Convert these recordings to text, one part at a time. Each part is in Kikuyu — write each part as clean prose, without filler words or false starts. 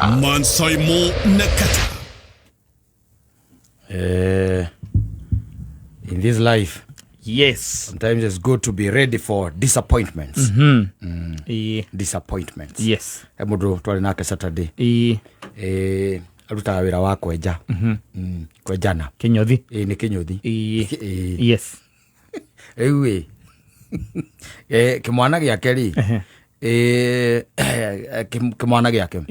Mansaimo Nakata. In this life, sometimes it's good to be ready for disappointments. Disappointments. He mũndũ twarĩ nake Saturday. Arutaga wĩra wa kwenja. Kwenjana. Kinyothi. Nĩ kĩnyũthi. Rĩu ĩ kĩmwana gĩake rĩ, kĩmwana gĩake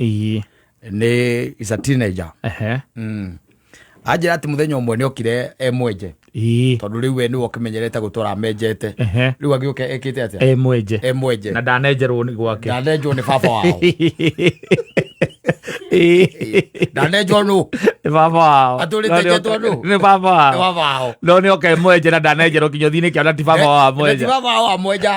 nĩ is a teenager. Anjĩra atĩ mũthenya ũmwe nĩ okire e mwenje. Tondũ rĩu we nĩwe ũkĩmenyerete gũtũra amenjete. Rĩu agĩũka ekĩte atĩa? E mwenje. E mwenje. Na ndanenjerwo nĩ gwake. Ndanenjwo nĩ baba wao. Ndanenjwo nũ? Nĩ baba wao. Atũrĩte No nĩ njetwo oka- nũ? Nĩ baba wao. Nĩ baba wao. No nĩ oka e mwenje na ndanenjerwo kinyothi-inĩ kĩao na ti baba wao Na ti mwenja. baba wao amwenja.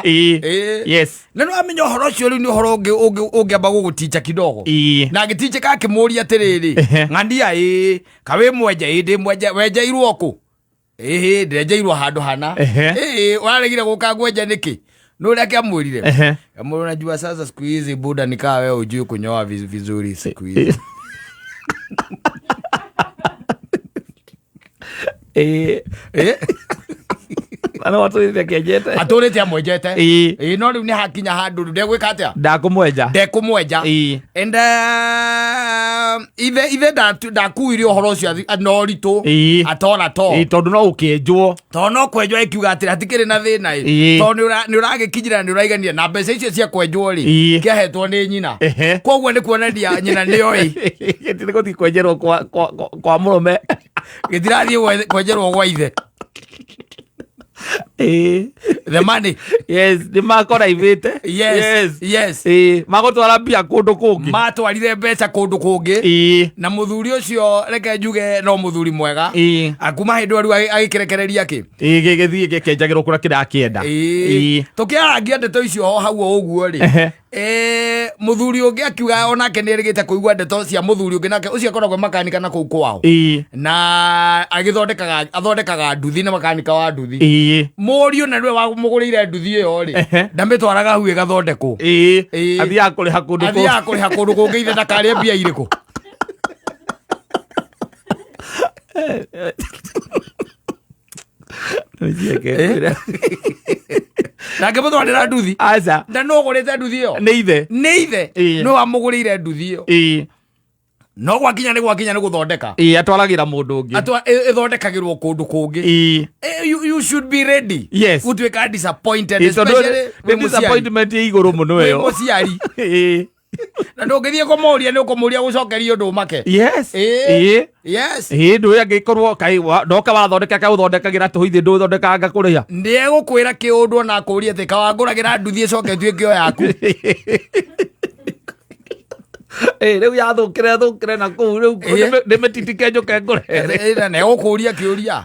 Na nĩ wamenya ũhoro ũcio rĩu nĩ ũhoro ũngĩamba gũgũtinja kidogo. Na agĩtinjĩka akĩmũria atĩrĩrĩ, ng'ania ĩ, ka wĩ mwenje? Ĩ, ndĩ mwenje. Wenjeirwo kũ? Ĩhĩ, ndĩrenjeirwo handũ hana. Ĩĩ, ũraregire gũka ngwenje nĩkĩ? Nĩ ũrĩa akĩamwĩrire. Amwĩra, unajua sasa siku hizi buda nikaa wewe hujui kunyoa vizuri siku hizi. Na no atũrĩte akĩenjete. Atũrĩte amwenjete. Ĩĩ, no rĩu nĩ hakinya handũ rĩu ndegwĩka atĩa? Ndakũmwenja. Ndekũmwenja. And ithe ndakuire ũhoro ũcio na ũritũ. Atora to. Tondũ no ũkĩenjwo. Tondũ no kwenjwo ĩkiuga atĩrĩ hatikĩrĩ na thĩna ĩ. Tondũ nĩ ũragĩkinyĩra nĩ ũraiganire na mbeca icio cia kwenjwo rĩ, kĩahetwo nĩ nyina. Koguo nĩ kuonania nyina nĩoĩ. Gĩtirĩ gũthiĩ kwenjerwo kwa mũrũme. Gĩtirathiĩ kwenjerwo gwa ithe. The money. Yes, nĩ makoraivĩte. Yes. Yes. Magũtwara mbia kũndũ kũngĩ. Matwarire mbeca kũndũ kũngĩ. Na mũthuri ũcio reke njuge no mũthuri mwega. Akuma hĩndĩ ĩyo rĩu agĩkĩrekereria kĩ? Gĩgĩthiĩ gĩkenjagĩrwo kũrĩa kĩrakĩenda. Tũkĩarangia ndeto icio o hau o ũguo rĩ. Mũthuri ũngĩ akiuga onake nĩ erĩgĩte kũigua ndeto cia mũthuri ũngĩ nake ũcio akoragwo makanika na kũu kwao. Na athondekaga nduthi na makanika wa nduthi. Mũriũ na nĩwe wamũgũrĩire nduthi ĩyo rĩ. Ndamĩtwaraga hau ĩgathondekwo. Athiaga kũrĩha kũndũ kũngĩ. Athiaga kũrĩha kũndũ kũngĩ ithe ndakarĩe mbia irĩkũ. Na ngĩmũtwarĩra nduthi. Aca. Na nũ ũgũrĩte nduthi ĩyo? Nĩ ithe. Nĩ ithe. Nĩ wamũgũrĩire nduthi ĩyo. No gwakinya nĩ gwakinya nĩ gũthondeka. Atwaragĩra mũndũ ũngĩ. Ĩthondekagĩrwo kũndũ kũngĩ. You should be ready. Yes. Gũtuĩka disappointed, Tondũ especially nĩ wĩ mũciari. disappointment ĩ igũrũ mũno Wĩ ĩyo. mũciari. Na ndũngĩthiĩ kũmũria nĩ ũkũmũria gũcokeria ũndũ ũmake. Yes. Ndũĩ angĩkorwo kaĩ ndoka wathondeka kaĩ ũthondekagĩra tũhũ ithe ndũthondekaga ngakũrĩha. Nĩ egũkwĩra kĩũndũ ona akũrie atĩ kawangũragĩra nduthi ĩcoke ĩtuĩke o yaku. Rĩu yathũkĩre thũkĩre na kũu rĩu ndĩmĩtitike njũke ngũre. Na nĩ egũkũria kĩũria.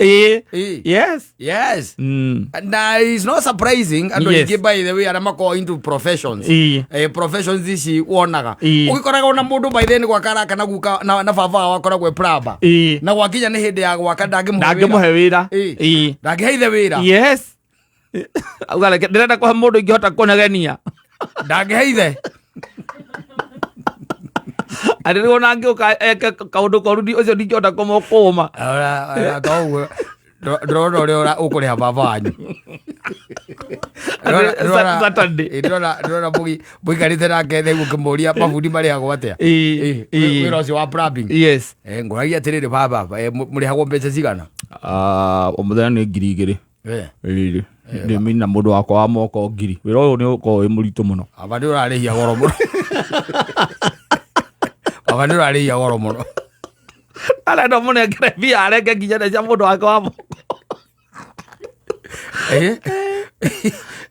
Yes. Yes. Na it's not surprising andũ aingĩ by the way arĩa makoragwo into professions. Professions ici wonaga. Ũgĩkoraga ona mũndũ by the way nĩ gwaka araka na guka na baba wao akoragwo e plumber. Na gwakinya nĩ hĩndĩ ya gwaka ndangĩmũhe wĩra. Ndangĩmũhe wĩra. Ndangĩhe ithe wĩra. Yes. Auga reke ndĩrenda kũhe mũndũ ingĩhota kũnegenia. Ndangĩhe ithe. Atĩ rĩu ona angĩũka eke kaũndũ koru ũcio ndingĩhota kũmũkũma. Ora, to ũguo. Ndĩrona ũrĩa ũkũrĩha baba wanyu. Saturday. Ndĩrona mũikarĩte nake thĩ ũkĩmũria mabundi marĩhagwo atĩa. Wĩra ũcio wa plumbing. Yes. Ngũragia atĩrĩrĩ baba, mũrĩhagwo mbeca cigana? O mũthenya nĩ ngiri igĩrĩ. Rĩrĩ. Ndĩmina mũndũ wakwa wa moko ngiri. Wĩra ũyũ nĩ ũkoragwo wĩ mũritũ mũno. Baba nĩ ũrarĩhia goro mũno. Baba nĩ ũrarĩhia goro mũno. Arenda mũnengere mbia arenge nginya cia mũndũ wake wa moko.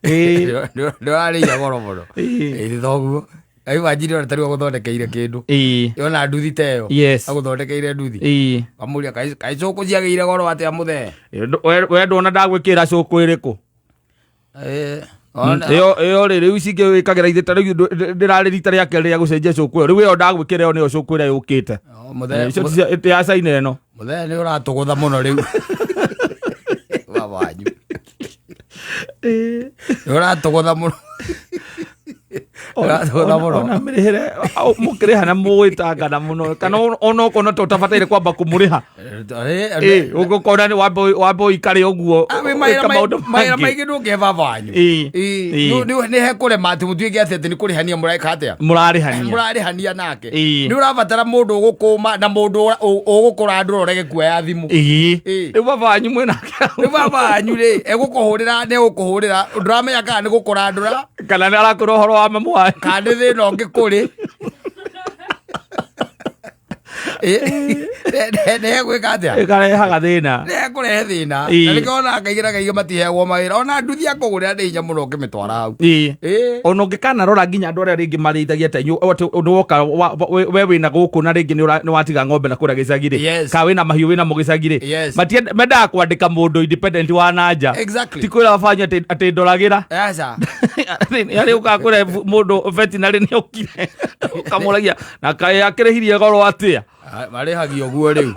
Nĩ ũrarĩhia goro mũno. Ĩĩ thoguo. Imagine ona tarĩu agũthondekeire kĩndũ. Yona nduthi ta ĩyo. Yes. Agũthondekeire nduthi. Kamũria kaĩ cũkũ ciagĩire goro atĩa mũthee? We ndona ndagwĩkĩra cũkũ ĩrĩkũ? Ĩyo rĩ rĩu ici ingĩ wĩkagĩra ithe ta rĩu ndĩrarĩ rita rĩa kerĩ rĩa gũcenjia cũkũ ĩyo. Rĩu ĩyo ndagwĩkĩra ĩyo nĩyo cũkũ ĩrĩa yũkĩte. Icio ti ya China ĩno. Mũthee nĩ ũratũgũtha mũno rĩu. Baba wanyu. Nĩ ũratũgũtha mũno. Ũratũgũtha mũno. Ona mĩrĩhĩre mũkĩrĩhana mũgwĩtangana mũno, kana ona okorwo to ũtabataire kwamba kũmũrĩha. Ĩ, ũgũkona nĩ wambe ũikare ũguo, Ah, wĩ wĩka mawĩra maũndũ mawĩra mangĩ. maingĩ ndũngĩhe baba wanyu. Ĩ. Ĩ, Ĩ. nĩ hekũrema atĩ mũtuĩke atĩ nĩ kũrĩhania mũreka atĩa? Mũrarĩhania. Mũrarĩhania nake. Ĩ. Nĩ ũrabatara mũndũ ũgũkũma na mũndũ ũgũkũrandũra ũrege kuoya thimũ. Ĩ. Ĩ. Rĩu baba wanyu mwĩnake? Rĩu baba wanyu rĩ, egũkũhũrĩra, nĩ egũkũhũrĩra, ndũramenya kana nĩ gũkũrandũra kana nĩ arakwĩra ũhoro wa mamu wanyu, kana nĩ thĩna ũngĩ kũrĩ. Nĩ egwĩka atĩa? Ĩkarehaga thĩna. Nĩ ekũrehe thĩna. Ĩ. Na nĩkĩo ona kaingĩ na kaingĩ matiheagwo mawĩra, ona nduthi ya kũgũrĩra nĩ hinya mũno ũkĩmĩtwara hau. Ĩ. Ĩ. Ona ũngĩkanarora nginya andũ arĩa rĩngĩ marĩithagia ta inyuĩ, atĩ ũndũ woka we wĩna gũkũ na rĩngĩ nĩ watiga ng'ombe na kũrĩa gĩcagi rĩ, Yes. kana wĩna mahiũ wĩna mo gĩcagi rĩ, Yes. Mendaga kwandĩka mũndũ independent wa nanja. Exactly. Ti kwĩra baba atĩ ndoragĩra. Aca. Arĩ ũkaga kwĩra mũndũ veterinary nĩ okire, ũkamũragia na kaĩ akĩrĩhirie goro atĩa? Ah, marĩhagio ũguo rĩu,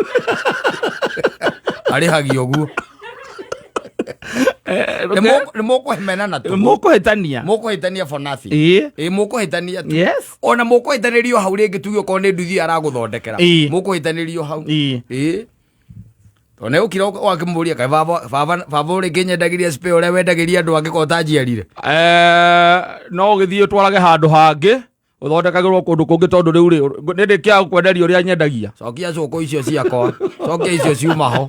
marĩhagio ũguo. Nĩ mũkũhemenana tu. Mũkũhĩtania. Mũkũhĩtania for nothing. Ĩ. Ĩ, mũkũhĩtania tu. Yes. Ona mũkũhĩtanĩrio hau rĩngĩ, tuge okorwo nĩ nduthi aragũthondekera, Ĩ. mũkũhĩtanĩrio hau. Ĩ. Ĩ, tondũ nĩ ũkira wakĩmũria, kaĩ baba ũrĩ kĩnyendagĩria spare ũrĩa wendagĩria andũ angĩ ko ũtanjiarire? No ũgĩthiĩ ũtwarage handũ hangĩ, ũthondekagĩrwo kũndũ kũngĩ, tondũ rĩu rĩ, nĩ ndĩkĩaga kwenderia ũrĩa nyendagia. Cokia cũkũ icio ciakwa, cokia icio ciuma ho.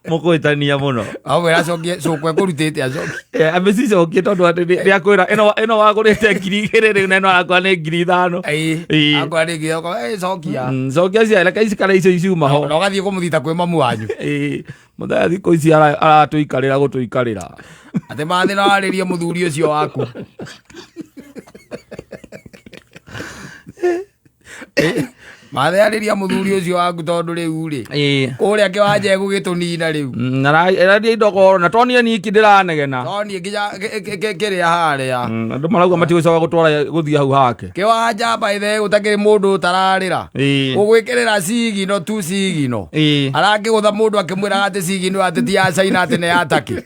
Mũkũhĩtania mũno. Amwĩra cokie cũkũ ekũrutĩte, acokie. Amĩcicokie, tondũ atĩ nĩ akwĩra ĩno wagũrĩte 2000 rĩu, na ĩno arakora nĩ 5000. Ĩ. Ĩ. Akora rĩngĩ okorwo, "Ĩ, cokia." Cokia cia, reke icikare icio iciuma ho. Na ũgathiĩ kũmũthita kwĩ mamu wanyu. Ĩ, mũthenya thikũ ici aratũikarĩra gũtũikarĩra. Atĩ mathĩ na warĩrie mũthuri ũcio waku. Ĩ, mathĩ arĩria mũthuri ũcio waku, tondũ rĩu rĩ, kũrĩa kĩwanja egũgĩtũnina rĩu. Arendia indo goro, na to niĩ niki ndĩranegena. No niĩ nginya kĩrĩa harĩa. Andũ marauga matigũcoka gũtwara gũthiĩ hau hake. Kĩwanja baithe gũtakĩrĩ mũndũ ũtararĩra. Ũgwĩkĩrĩra cigino tu cigino. Arakĩgũtha mũndũ akĩmwĩraga atĩ cigino atĩ ti ya China, atĩ nĩ ya Turkey.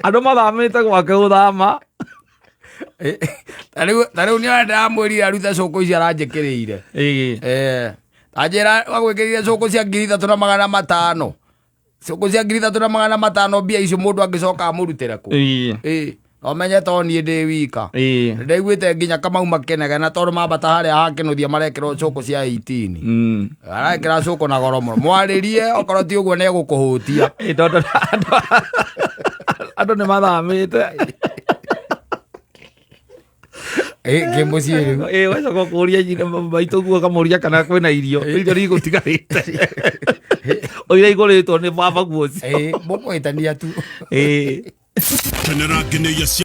Andũ mathamĩte gwake gũthama. Ĩ, ta rĩu nĩ ndĩramwĩrire arute cũkũ icio aranjĩkĩrĩire. Anjĩra agwĩkĩrire cũkũ cia 3500, cũkũ cia 3500, mbia icio mũndũ angĩcoka amũrutĩre kũ? Ĩ, no menye to niĩ ndĩ wika. Ndaiguĩte nginya Kamau makĩnegena tondũ mambata harĩa hakĩnũthia marekĩrwo cũkũ cia 18. Arekĩra cũkũ na goro mũno, mwarĩrie, okorwo ti ũguo nĩ egũkũhũtia. Ĩ, tondũ andũ nĩ mathamĩte. Ĩ, kĩmũciĩ rĩu. Ĩ, wacoka kũria nyina maitũ guo, kamũria kana kwĩna irio igũtigarĩte, o iria igũrĩtwo nĩ baba guo ũcio. Ĩ, mũkũhĩtania tu. Ĩ. Kenera ngeneia.